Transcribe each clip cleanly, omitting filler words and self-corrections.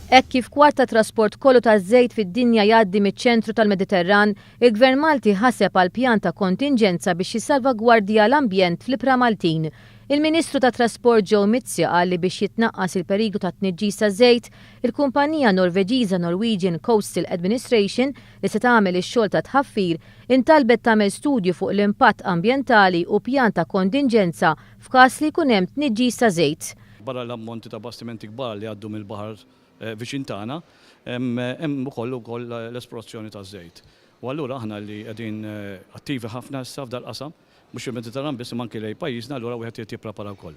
Hekk kif kwart tat-trasport kollu taż-żejt fid-dinja jgħaddi miċ-ċentru tal-Mediterran, il-Gvern Malti ħaseb għal pjan ta' kontinġenza biex jissalvagwardja l-ambjent fl-ibħra Maltin. Il-Ministru tat-Trasport Joe Mizzi qal li biex jitnaqqas il-periklu ta' tniġġis ta' żejt, il-kumpanija Norveġiża Norwegian Coastal Administration li se tagħmel ix-xogħol ta' tħaffir intalbet tagħmel studju fuq l-impatt ambjentali u pjan ta' kontinġenza f'każ li jkun hemm tniġġis ta' żejt. Barra l-ammonti ta' bastimenti kbar li jgħaddu mill-baħar viċin tagħna, hemm ukoll ukoll l-esplorazzjoni taż-żejt. U allura aħna li qegħdin attivi ħafna issa f'dal-qasam, mhux fil-Mediterran biss imma anki lejn pajjiżna, allura wieħed irid jipprepara wkoll.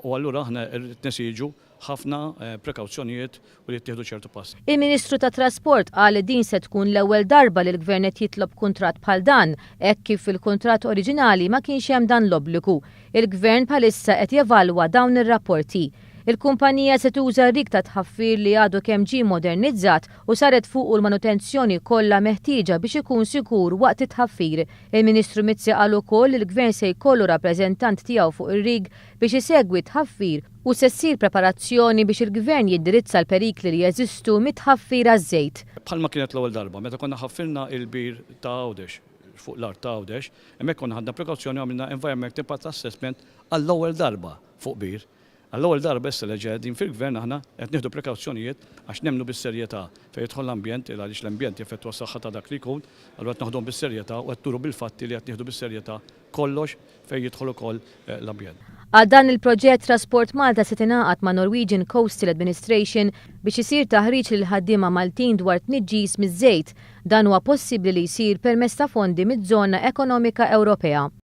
U allura aħna rrid nesiġu ħafna prekawzjonijiet u li jittieħdu ċertu passi. Il-Ministru tat-Trasport qal li din se tkun l-ewwel darba li l-Gvern qed jitlob kuntratt bħal dan, hekk kif fil-kuntratt oriġinali ma kienx hemm dan l-obbligu. Il-Gvern bħalissa qed jevalwa dawn ir-rapporti. Il-kumpanija se tuża rig ta' tħaffir li għadu kemm ġie modernizzat u saret fuqu l-manutenzjoni kollha meħtieġa biex ikun sikur waqt it-tħaffir. Il-Ministru Mizzi qal ukoll li l-Gvern se jkollu rappreżentant tiegħu fuq ir-rig biex isegwi t-tħaffir u se ssir preparazzjoni biex il-Gvern jindirizza l-perikli li jeżistu mit-tħaffir għaż-żejt. Bħalma kienet l-ewwel darba meta konna ħaffirna il-bir ta' Għawdex fuq l-art ta' Għawdex, hemmhekk konna ħadna prekawzjoni u għamilna environment impact assessment għall-ewwel darba fuq bir. Għall-ewwel darba issa li qegħdin fil-Gvern aħna qed nieħdu prekawzjonijiet għax nemmnu bis-serjetà fejn jidħol l-ambjent il għaliex l-ambjent jeffettwa s-saħħa ta' dak li jkun, allura qed noħduhom bis-serjetà u qed nuru bil-fatti li qed nieħdu bis-serjetà kollox fejn jidħol ukoll l-ambjent. Għal dan il-proġett Trasport Malta se tingħaqad ma' Norwegian Coastal Administration biex isir taħriġ lill-ħaddiema Maltin dwar tniġġis miż-żejt. Dan huwa possibbli li jsir permezz ta' fondi miż-Żona Ekonomika Ewropea.